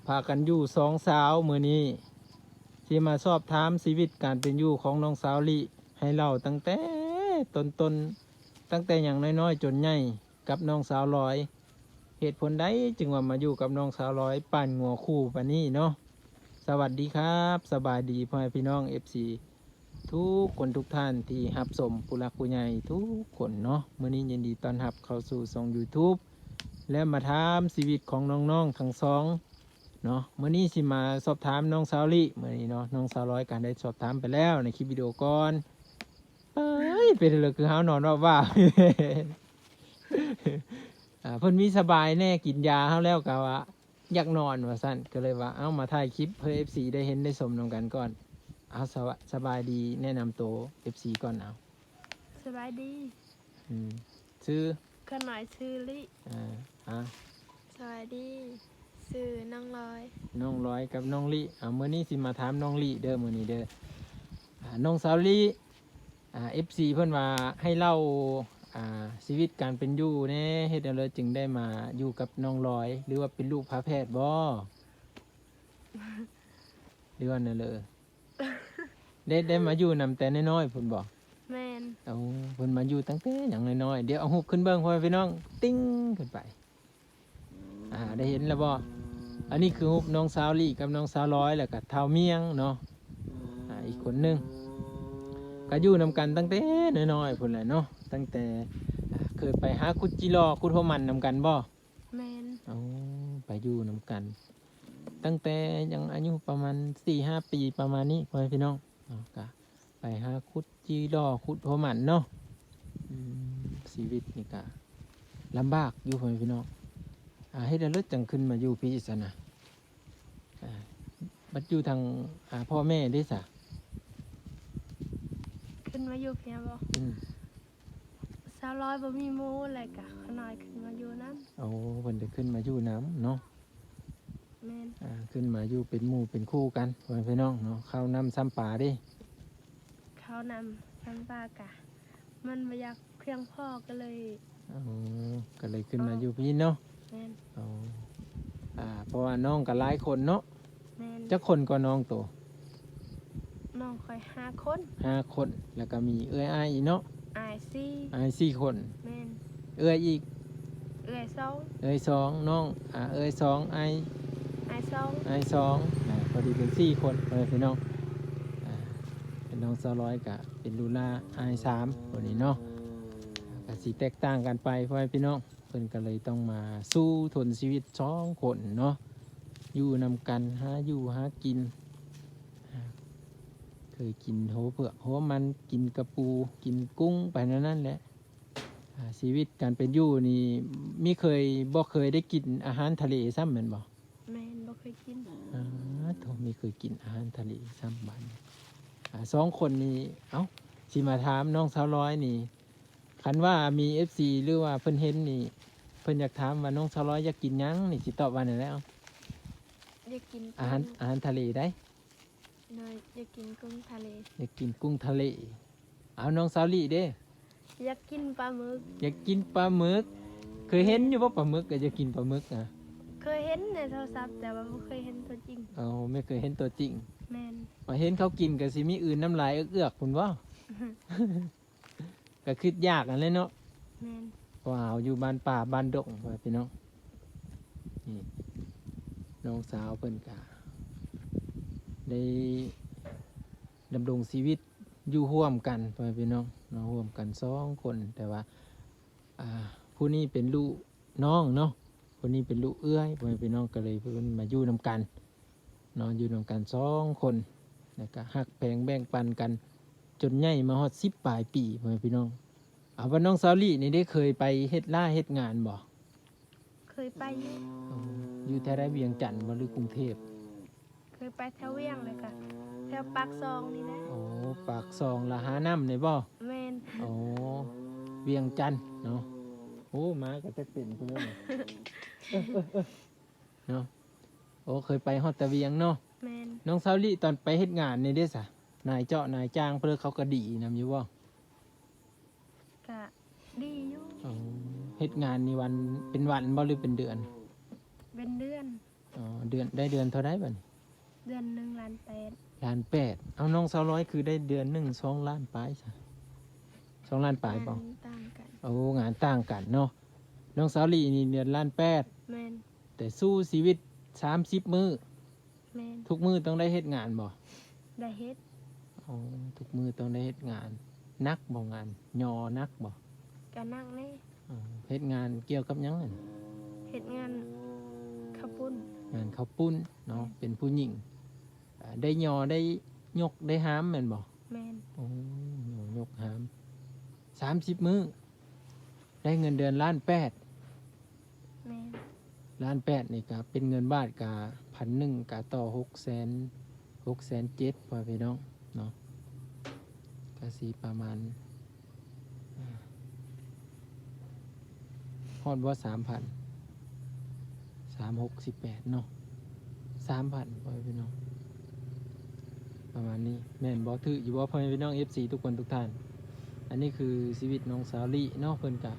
ພາກັນຢູ່ສອງສາວ ມື້ນີ້ຊິມາສອບຖາມຊີວິດການເປັນຢູ່ຂອງນ້ອງສາວລິ ໃຫ້ເລົ່າຕັ້ງແຕ່ຕົ້ນໆ ຕັ້ງແຕ່ຍັງນ້ອຍໆ ຈົນໃຫຍ່ ກັບນ້ອງສາວລອຍ. ເຫດຜົນໃດຈຶ່ງວ່າມາຢູ່ກັບນ້ອງສາວລອຍ ປານງົວຄູ່ປານນີ້ເນາະ? ສະຫວັດດີຄັບ ສະບາຍດີພໍ່ແມ່ພີ່ນ້ອງ ເອັຟຊີ ທຸກຄົນທຸກທ່ານທີ່ຮັບຊົມ ຜູ້ຫຼັກຜູ້ໃຫຍ່ທຸກຄົນເນາະ. ມື້ນີ້ຍິນດີຕ້ອນຮັບເຂົ້າສູ່ຊ່ອງຢູທູບ ແລະ ມາຖາມຊີວິດຂອງນ້ອງໆທັງສອງເນາະ. ມື້ນີ້ຊິມາສອບຖາມນ້ອງສາວລິ ມື້ນີ້ເນາະ, ນ້ອງສາວລອຍກໍໄດ້ສອບຖາມໄປແລ້ວໃນຄລິບວິດີໂອກ່ອນ. ເອີຍ ເປັນເລີຍຄືຫາວນອນວ່າໆ ອ່າ ເພິ່ນມີສະບາຍແດ່ ກິນຢາເຮົາແລ້ວກໍວ່າ ຢາກນອນວ່າຊັ້ນ ກໍເລີຍວ່າ ເອົາ ມາຖ່າຍຄລິບໃຫ້ເອັຟຊີໄດ້ເຫັນໄດ້ຊົມນຳກັນກ່ອນ. ເອົາ ສະ ສະບາຍດີ ແນະນຳໂຕເອັຟຊີກ່ອນ. ເອົາ ສະບາຍດີ. ອືມ ຊື່? ຂ້ານ້ອຍຊື່ລິ. ອ່າ ອ່າ ສະບາຍດີ ຊື່ນ້ອງລອຍ. ນ້ອງລອຍກັບນ້ອງລິ. ເອົາ ມື້ນີ້ຊິມາຖາມນ້ອງລິເດີ ມື້ນີ້ເດີ. ອ່າ ນ້ອງສາວລິ ອ່າ ເອັຟຊີເພິ່ນວ່າໃຫ້ເລົ່າ ອ່າ ຊີວິດການເປັນຢູ່ແດ່ ເຮັດແນວໃດຈຶ່ງໄດ້ມາຢູ່ກັບນ້ອງລອຍ ຫຼືວ່າເປັນລູກຝາແຝດບໍ່ ຫຼືວ່າແນວໃດ? ໄດ້ ໄດ້ມາຢູ່ນຳແຕ່ນ້ອຍໆພຸ້ນບໍ່? ແມ່ນ. ໂອ້ ເພິ່ນມາຢູ່ຕັ້ງແຕ່ຍັງນ້ອຍໆ. ດຽວເອົາຮູບຂຶ້ນເບິ່ງ ພໍ່ແມ່ພີ່ນ້ອງ ຕິ່ງຂຶ້ນໄປ. ອ່າ ໄດ້ເຫັນແລ້ວບໍ່? ອັນນີ້ຄືຮູບນ້ອງສາວລີກັບນ້ອງສາວລອຍ ແລ້ວກໍທ້າວມຽງເນາະ. ອ່າ ອີກຄົນໜຶ່ງ ກໍຢູ່ນຳກັນຕັ້ງແຕ່ນ້ອຍໆພຸ້ນແຫຼະເນາະ, ຕັ້ງແຕ່ ອ່າ ເຄີຍໄປຫາຂຸດຈີຫຼໍ່ ຂຸດຫົວໝັ້ນນຳກັນບໍ່? ແມ່ນ. ອໍ ໄປຢູ່ນຳກັນ ຕັ້ງແຕ່ຍັງອາຍຸປະມານສີ່ຫ້າປີປະມານນີ້ ພໍ່ແມ່ພີ່ນ້ອງເນາະ, ກະ ໄປຫາຂຸດຈີຫຼໍ່ ຂຸດຫົວໝັ້ນເນາະ. ອືມ ຊີວິດນີ້ກະລຳບາກຢູ່ ພໍ່ແມ່ພີ່ນ້ອງ. ອ່າ ເຮັດແນວໃດຈັ່ງຂຶ້ນມາຢູ່ພີ້ຊັ້ນນະ? ອ່າ ບັດຢູ່ທາງ ອ່າ ພໍ່ແມ່ເດ້ສະ? ຂຶ້ນມາຢູ່ພີ້ບໍ? ອືມ ສາວລອຍບໍ່ມີໝູ່ ແລ້ວກະຂ້ານ້ອຍຂຶ້ນມາຢູ່ນຳ. ໂອ້ ເພິ່ນໄດ້ຂຶ້ນມາຢູ່ນຳເນາະ. ແມ່ນ. ອ່າ ຂຶ້ນມາຢູ່ເປັນໝູ່ເປັນຄູ່ກັນ ພໍ່ແມ່ພີ່ນ້ອງເນາະ. ເຂົ້ານ້ຳຊ້ຳປາເດ້? ເຂົ້ານ້ຳຊ້ຳປາກະ ມັນບໍ່ຢາກພຽງພໍ ກໍເລີຍ ອໍ ກໍເລີຍຂຶ້ນມາຢູ່ພີ້ເນາະ. ແມ່ນ. ອໍ ອ່າ ເພາະວ່ານ້ອງກໍຫຼາຍຄົນເນາະ. ແມ່ນ. ຈັກຄົນກໍນ້ອງໂຕ? ນ້ອງຂ້ອຍຫ້າຄົນ. ຫ້າຄົນ ແລ້ວກໍມີເອື້ອຍອ້າຍອີກເນາະ? ອ້າຍສີ່. ອ້າຍສີ່ຄົນ. ແມ່ນ. ເອື້ອຍອີກ? ເອື້ອຍສອງ. ເອື້ອຍສອງ ນ້ອງ ອ່າ ເອື້ອຍສອງ ອ້າຍ ອ້າຍສອງ ອ້າຍສອງ. ອ່າ ພໍດີເປັນສີ່ຄົນ ພໍ່ແມ່ພີ່ນ້ອງ. ອ່າ ເປັນນ້ອງສາວລອຍກະເປັນລູກຫຼ້າອ້າຍສາມ ຜູ້ນີ້ເນາະ, ກະຊິແຕກຕ່າງກັນໄປ ພໍ່ແມ່ພີ່ນ້ອງ. ເພິ່ນກໍເລີຍຕ້ອງມາສູ້ທົນຊີວິດສອງຄົນເນາະ, ຢູ່ນຳກັນ ຫາຢູ່ຫາກິນ. ເຄີຍກິນຫົວເຜືອກຫົວມັນ ກິນກະປູ ກິນກຸ້ງໄປແນວນັ້ນແຫຼະ. ອ່າ ຊີວິດການເປັນຢູ່ນີ້ ມີເຄີຍ ບໍ່ເຄີຍໄດ້ກິນອາຫານທະເລຊ້ຳແມ່ນບໍ່? ແມ່ນ ບໍ່ເຄີຍກິນ. ອ່າ ໂທ້ ມີເຄີຍກິນອາຫານທະເລຊ້ຳບາດນີ້. ອ່າ ສອງຄົນນີ້ ເອົ້າ ຊິມາຖາມນ້ອງສາວລອຍນີ້ ຄັນວ່າມີເອັຟຊີ ຫຼືວ່າເພິ່ນເຫັນນີ້ ເພິ່ນຢາກຖາມວ່ານ້ອງສາວລອຍຢາກກິນຫຍັງນີ້ ຊິຕອບວ່າແນວໃດ? ຢາກກິນ ອາຫານ ອາຫານທະເລໃດ? ໂດຍ ຢາກກິນກຸ້ງທະເລ. ຢາກກິນກຸ້ງທະເລ. ເອົາ ນ້ອງສາວລີເດ້? ຢາກກິນປາໝຶກ. ຢາກກິນປາໝຶກ. ເຄີຍເຫັນຢູ່ບໍ່ປາໝຶກ? ກໍຢາກກິນປາໝຶກນະ. ເຄີຍເຫັນໃນໂທລະສັບ ແຕ່ວ່າບໍ່ເຄີຍເຫັນຕົວຈິງ. ເອົາ ບໍ່ເຄີຍເຫັນຕົວຈິງ. ແມ່ນ. ວ່າເຫັນເຂົາກິນກໍຊິມີອື່ນນ້ຳລາຍເອືອກໆພຸ້ນບໍ່? ກໍຄິດຢາກຫັ້ນແຫຼະເນາະ. ແມ່ນ. ເພາະວ່າເຮົາຢູ່ບ້ານປ່າບ້ານດົງ ພໍ່ແມ່ພີ່ນ້ອງ. ນີ້ ນ້ອງສາວເພິ່ນກະໄດ້ດຳລົງຊີວິດຢູ່ຮ່ວມກັນ ພໍ່ແມ່ພີ່ນ້ອງເນາະ, ຮ່ວມກັນສອງຄົນ. ແຕ່ວ່າ ອ່າ ຜູ້ນີ້ເປັນລູກນ້ອງເນາະ, ຜູ້ນີ້ເປັນລູກເອື້ອຍ ພໍ່ແມ່ພີ່ນ້ອງ, ກໍເລີຍເພິ່ນມາຢູ່ນຳກັນ ເນາະ, ຢູ່ນຳກັນສອງຄົນ ແລ້ວກະຮັກແພງແບ່ງປັນກັນ ຈົນໃຫຍ່ມາຮອດສິບປາຍປີ ພໍ່ແມ່ພີ່ນ້ອງ. ເອົາ ວ່ານ້ອງສາວລີນີ້ໄດ້ເຄີຍໄປເຮັດລາເຮັດງານບໍ່? ເຄີຍໄປຢູ່. ເອີ ຢູ່ແຖວໃດ? ວຽງຈັນບໍ່ ຫຼືກຸງເທບ? ເຄີຍໄປແຖວວຽງ ແລ້ວກະແຖວປາກຊ່ອງນີ້ແຫຼະ. ໂອ້ ປາກຊ່ອງ ລະຫານ້ຳນີ້ບໍ່? ແມ່ນ. ໂອ້ ວຽງຈັນເນາະ. ໂອ້ ມາກໍຈັກເປັນພຸ້ນແລ້ວ ເນາະ. ໂອ້ ເຄີຍໄປຮອດແຕ່ວຽງເນາະ. ແມ່ນ. ນ້ອງສາວລີ ຕອນໄປເຮັດງານນີ້ເດ້ສະ ນາຍເຈາະນາຍຈ້າງເພິ່ນ ເຂົາກໍດີນຳຢູ່ບໍ່? ກະດີຢູ່. ອໍ ເຮັດງານນີ້ວັນ ເປັນວັນບໍ່ ຫຼືເປັນເດືອນ? ເປັນເດືອນ. ອໍ ເດືອນ ໄດ້ເດືອນເທົ່າໃດບັດນີ້? ເດືອນໜຶ່ງລ້ານແປດ. ລ້ານແປດ. ເອົາ ນ້ອງສາວລອຍຄືໄດ້ເດືອນໜຶ່ງສອງລ້ານປາຍຊະ? ສອງລ້ານປາຍບໍ່? ງານຕ່າງກັນ. ໂອ້ ງານຕ່າງກັນເນາະ. ນ້ອງສາວລີນີ້ເດືອນລ້ານແປດ. ແມ່ນ. ແຕ່ສູ້ຊີວິດສາມສິບມື້. ແມ່ນ. ທຸກມື້ຕ້ອງໄດ້ເຮັດງານບໍ່? ໄດ້ເຮັດ. ອໍ ທຸກມື້ຕ້ອງໄດ້ເຮັດງານ. ໜັກບໍ່ງານ? ຍໍໜັກບໍ່? ກະໜັກແດ່. ອໍ ເຮັດງານກ່ຽວກັບຫຍັງຫັ້ນ? ເຮັດງານເຂົ້າປຸ້ນ. ງານເຂົ້າປຸ້ນເນາະ. ແມ່ນ. ເປັນຜູ້ຍິງ. ອາ ໄດ້ຍໍ ໄດ້ຍົກ ໄດ້ຫາມແມ່ນບໍ່? ແມ່ນ. ໂອ້ ຍົກຫາມ ສາມສິບມື້ ໄດ້ເງິນເດືອນລ້ານແປດ. ແມ່ນ. ລ້ານແປດນີ້ກະເປັນເງິນບາດກະພັນໜຶ່ງ ກະຕໍ່ຫົກແສນ ຫົກແສນເຈັດ ພໍ່ແມ່ພີ່ນ້ອງເນາະ. ກະຊິປະມານ ອາ ຮອດບໍ່ ສາມພັນ ສາມຫົກສິບແປດເນາະ ສາມພັນ ພໍ່ແມ່ພີ່ນ້ອງ ປະມານນີ້ ແມ່ນບໍ່? ຖືກຢູ່ບໍ່ ພໍ່ແມ່ພີ່ນ້ອງ ເອັຟຊີ ທຸກຄົນທຸກທ່ານ? ອັນນີ້ຄືຊີວິດນ້ອງສາວລີເນາະ ເພິ່ນກະ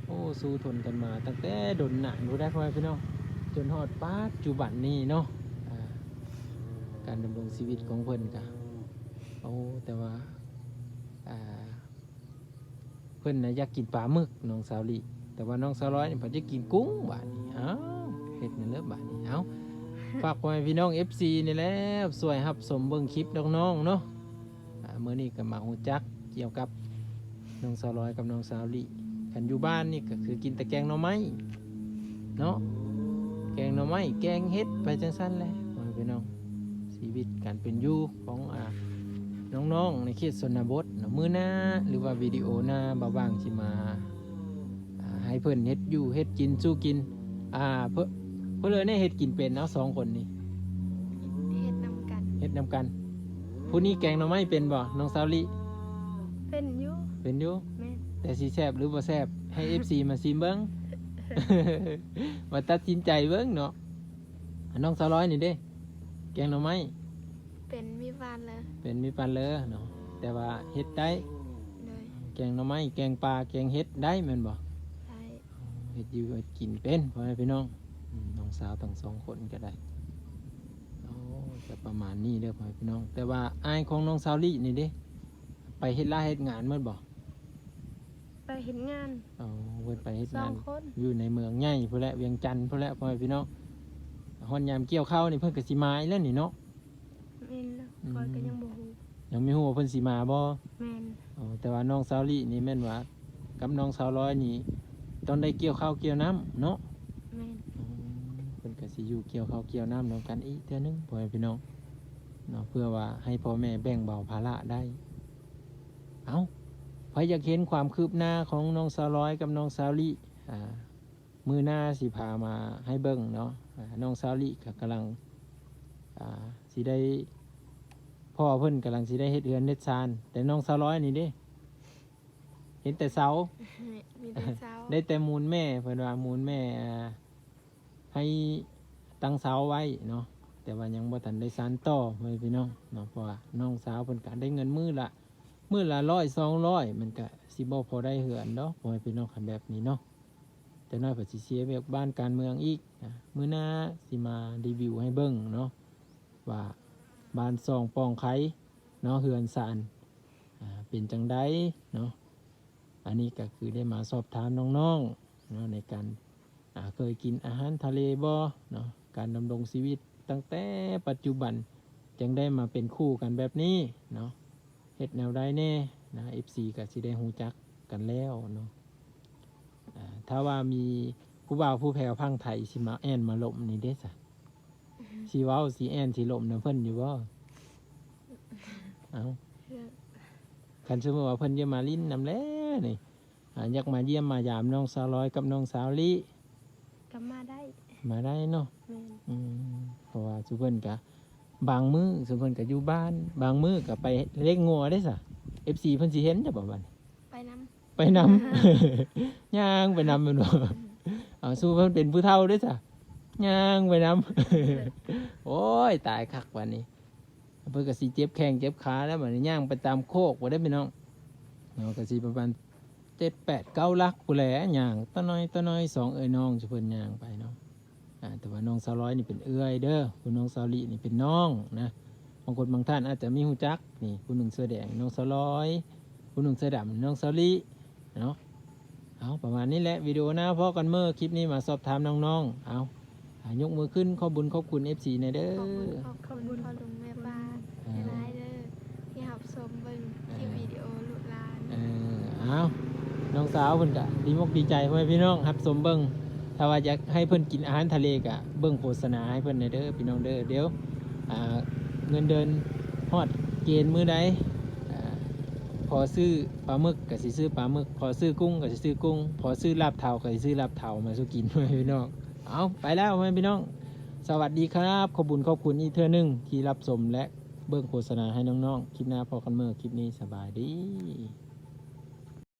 ໂອ້ ສູ້ທົນກັນມາຕັ້ງແຕ່ດົນນານພຸ້ນໄດ໋ ພໍ່ແມ່ພີ່ນ້ອງ ຈົນຮອດປັດຈຸບັນນີ້ເນາະ. ອາ ການດຳລົງຊີວິດຂອງເພິ່ນກະ ໂອ້ ແຕ່ວ່າ ອາ ເພິ່ນນະຢາກກິນປາໝຶກ ນ້ອງສາວລີ ແຕ່ວ່ານ້ອງສາວລອຍນີ້ເພິ່ນຢາກກິນກຸ້ງບາດນີ້. ອ້າວ ເຮັດແນວໃດບາດນີ້? ເອົາ ຝາກພໍ່ແມ່ພີ່ນ້ອງ ເອັຟຊີ ນີ້ແຫຼະ ຊ່ວຍຮັບຊົມເບິ່ງຄລິບນ້ອງໆເນາະ. ອາ ມື້ນີ້ກໍມາຮູ້ຈັກກ່ຽວກັບນ້ອງສາວລອຍກັບນ້ອງສາວລີ. ຄັນຢູ່ບ້ານນີ້ກໍຄືກິນແຕ່ແກງໜໍ່ໄມ້ເນາະ ແກງໜໍ່ໄມ້ ແກງເຫັດ ໄປຈັ່ງຊັ້ນແຫຼະ ພໍ່ແມ່ພີ່ນ້ອງ. ຊີວິດການເປັນຢູ່ຂອງ ອາ ນ້ອງໆໃນເຂດຊົນນະບົດເນາະ. ມື້ໜ້າ ຫຼືວ່າວິດີໂອໜ້າ ບ່າວບາງຊິມາ ອາ ໃຫ້ເພິ່ນເຮັດຢູ່ເຮັດກິນສູ່ກິນ. ອາ ເພິ່ນ ເພິ່ນເລີຍເຮັດກິນເປັນ ເອົາ ສອງຄົນນີ້ ເຮັດນຳກັນ ເຮັດນຳກັນ. ຜູ້ນີ້ແກງໜໍ່ໄມ້ເປັນບໍ່ ນ້ອງສາວລີ? ເປັນຢູ່ ເປັນຢູ່. ແມ່ນ. ແຕ່ຊິແຊບຫຼືບໍ່ແຊບ ໃຫ້ ເອັຟຊີ ມາຊີມເບິ່ງ ມາຕັດສິນໃຈເບິ່ງເນາະ. ອາ ນ້ອງສາວລອຍນີ້ເດ້ ແກງໜໍ່ໄມ້ ເປັນມີປານເລີ ເປັນມີປານເລີເນາະ ແຕ່ວ່າເຮັດໄດ້. ໂດຍ. ແກງໜໍ່ໄມ້ ແກງປາ ແກງເຫັດໄດ້ແມ່ນບໍ່? ໄດ້. ເຮັດຢູ່ເຮັດກິນເປັນ ພໍ່ແມ່ພີ່ນ້ອງ. ອືມ ນ້ອງສາວທັງສອງຄົນກໍໄດ້. ໂອ້ ຈະປະມານນີ້ເດີ ພໍ່ແມ່ພີ່ນ້ອງ. ແຕ່ວ່າອ້າຍຂອງນ້ອງສາວລີນີ້ເດ້ ໄປເຮັດລາເຮັດງານໝົດບໍ່? ໄປເຮັດງານ. ອໍ ເພິ່ນໄປເຮັດງານ ສອງຄົນ ຢູ່ໃນເມືອງໃຫຍ່ພຸ້ນແຫຼະ ວຽງຈັນພຸ້ນແຫຼະ ພໍ່ແມ່ພີ່ນ້ອງ. ຮອດຍາມກ່ຽວເຂົ້ານີ້ເພິ່ນກໍຊິມາອີກແລ້ວນີ້ເນາະ. ແມ່ນແລ້ວ. ອືມ ຂ້ອຍກໍຍັງບໍ່ຮູ້ ຍັງບໍ່ຮູ້ວ່າເພິ່ນຊິມາບໍ່? ແມ່ນ. ອໍ ແຕ່ວ່ານ້ອງສາວລີນີ້ແມ່ນວ່າກັບນ້ອງສາວລອຍນີ້ຕ້ອງໄດ້ກ່ຽວເຂົ້າກ່ຽວນ້ຳເນາະ? ແມ່ນ. ອໍ ເພິ່ນກໍຊິຢູ່ກ່ຽວເຂົ້າກ່ຽວນ້ຳນຳກັນອີກເທື່ອໜຶ່ງ ພໍ່ແມ່ພີ່ນ້ອງເນາະ ເພື່ອວ່າໃຫ້ພໍ່ແມ່ແບ່ງເບົາພາລະໄດ້. ເອົ້າ ໃຜຢາກເຫັນຄວາມຄືບໜ້າຂອງນ້ອງສາວລອຍກັບນ້ອງສາວລີ ອາ ມື້ໜ້າຊິພາມາໃຫ້ເບິ່ງເນາະ. ອາ ນ້ອງສາວລີກໍກຳລັງ ອາ ຊິໄດ້ ພໍ່ເພິ່ນກຳລັງຊິໄດ້ເຮັດເຮືອນເຮັດຊານ ແຕ່ນ້ອງສາວລອຍນີ້ເດ້ ເຫັນແຕ່ເສົາ ມີແຕ່ເສົາ ໄດ້ແຕ່ມູນແມ່ ເພິ່ນວ່າມູນແມ່ ອາ ໃຫ້ຕັ້ງເສົາໄວ້ເນາະ ແຕ່ວ່າຍັງບໍ່ທັນໄດ້ຊານຕໍ່ ພໍ່ແມ່ພີ່ນ້ອງເນາະ. ເພາະວ່ານ້ອງສາວເພິ່ນກໍໄດ້ເງິນມື້ລະ ມື້ລະຮ້ອຍສອງຮ້ອຍ ມັນກະຊິບໍ່ພໍໄດ້ເຮືອນດອກ ພໍ່ແມ່ພີ່ນ້ອງ ຄັນແບບນີ້ເນາະ. ຈັກໜ້ອຍເພິ່ນຊິເຊຍວຽກບ້ານການເມືອງອີກນະ. ມື້ໜ້າຊິມາຣີວິວໃຫ້ເບິ່ງເນາະ ວ່າບ້ານຊ່ອງປ່ອງໄຄເນາະ ເຮືອນຊານ ອາ ເປັນຈັ່ງໃດເນາະ. ອັນນີ້ກໍຄືໄດ້ມາສອບຖາມນ້ອງໆເນາະ ໃນການ ອາ ເຄີຍກິນອາຫານທະເລບໍ່ເນາະ ການດຳລົງຊີວິດຕັ້ງແຕ່ປັດຈຸບັນ ຈຶ່ງໄດ້ມາເປັນຄູ່ກັນແບບນີ້ເນາະ ເຮັດແນວໃດແດ່ນະ ເອັຟຊີກໍຊິໄດ້ຮູ້ຈັກກັນແລ້ວເນາະ. ອາ ຖ້າວ່າມີຜູ້ບ່າວຜູ້ແພ້ວຝັ່ງໄທຊິມາແອ່ນມາລົມນີ້ເດ້ຊະ ຊິເວົ້າຊິແອ່ນຊິລົມນຳເພິ່ນຢູ່ບໍ່? ເອົ້າ ຄັນສົມມຸດວ່າເພິ່ນຢາກມາຫຼິ້ນນຳແລ້ວນີ້ ອາ ຢາກມາຢ້ຽມມາຢາມນ້ອງສາວລອຍກັບນ້ອງສາວລີ ກໍມາໄດ້ ມາໄດ້ເນາະ. ແມ່ນ. ອືມ ເພາະວ່າຊຸເພິ່ນກະ ບາງມື້ຊຸເພິ່ນກະຢູ່ບ້ານ ບາງມື້ກະໄປລ້ຽງງົວເດ້ຊະ ເອັຟຊີເພິ່ນຊິເຫັນຢູ່ບໍ່ບັດນີ້? ໄປນຳ ໄປນຳ ຍ່າງໄປນຳແມ່ນບໍ່? ເອົາ ຊຸເພິ່ນເປັນຜູ້ເຖົ້າເດ້ຊະ ຍ່າງໄປນຳ. ໂອ້ຍ ຕາຍຄັກບັດນີ້. ເພິ່ນກໍຊິເຈັບແຂ້ງເຈັບຂາແລ້ວ ບັດນີ້ຍ່າງໄປຕາມໂຄກພຸ້ນເດ້ພີ່ນ້ອງເນາະ ກໍຊິປະມານເຈັດ ແປດ ເກົ້າຫຼັກພຸ້ນແຫຼະ ຍ່າງຕະໜ້ອຍຕະໜ້ອຍ ສອງເອື້ອຍນ້ອງຊຸເພິ່ນຍ່າງໄປເນາະ. ອ່າ ແຕ່ວ່ານ້ອງສາວລອຍນີ້ເປັນເອື້ອຍເດີ ຜູ້ນ້ອງສາວລີນີ້ເປັນນ້ອງນະ. ບາງຄົນບາງທ່ານອາດຈະມີຮູ້ຈັກ ນີ້ ຜູ້ໜຶ່ງເສື້ອແດງນ້ອງສາວລອຍ ຜູ້ໜຶ່ງເສື້ອດຳນ້ອງສາວລີເນາະ. ເອົາ ປະມານນີ້ແຫຼະ ວິດີໂອໜ້າພໍ້ກັນເມີ ຄລິບນີ້ມາສອບຖາມນ້ອງໆ. ເອົາ ອ່າ ຍົກມືຂຶ້ນ ຂອບບຸນຂອບຄຸນເອັຟຊີແດ່ເດີ. ຂອບຄຸນ ຂອບຄຸນພໍ່ລຸງແມ່ປ້າ ເອີ ຫຼາຍໆເດີ ທີ່ຮັບຊົມເບິ່ງຄລິບ ເອີ ວິດີໂອລູກຫຼານ. ເອີ ເອົາ ນ້ອງສາວເພິ່ນກະດີມົກດີໃຈ ພໍ່ແມ່ພີ່ນ້ອງຮັບຊົມເບິ່ງ. ຖ້າວ່າຢາກໃຫ້ເພິ່ນກິນອາຫານທະເລກະເບິ່ງໂຄສະນາໃຫ້ເພິ່ນແດ່ເດີ ພີ່ນ້ອງເດີ. ດຽວ ອ່າ ເງິນເດືອນຮອດເກນມື້ໃດ ອ່າ ພໍຊື້ປາໝຶກກະຊິຊື້ປາໝຶກ, ພໍຊື້ກຸ້ງກະຊິຊື້ກຸ້ງ, ພໍຊື້ລາບເທົາກະຊິຊື້ລາບເທົາມາສູ່ກິນ ພີ່ນ້ອງ. ເອົາ ໄປແລ້ວ ພີ່ນ້ອງ. ສະຫວັດດີຄັບ. ຂອບບຸນຂອບຄຸນອີກເທື່ອໜຶ່ງທີ່ຮັບຊົມ ແລະ ເບິ່ງໂຄສະນາໃຫ້ນ້ອງໆ. ຄລິບໜ້າພໍ້ກັນເມີ. ຄລິບນີ້ສະບາຍດີ.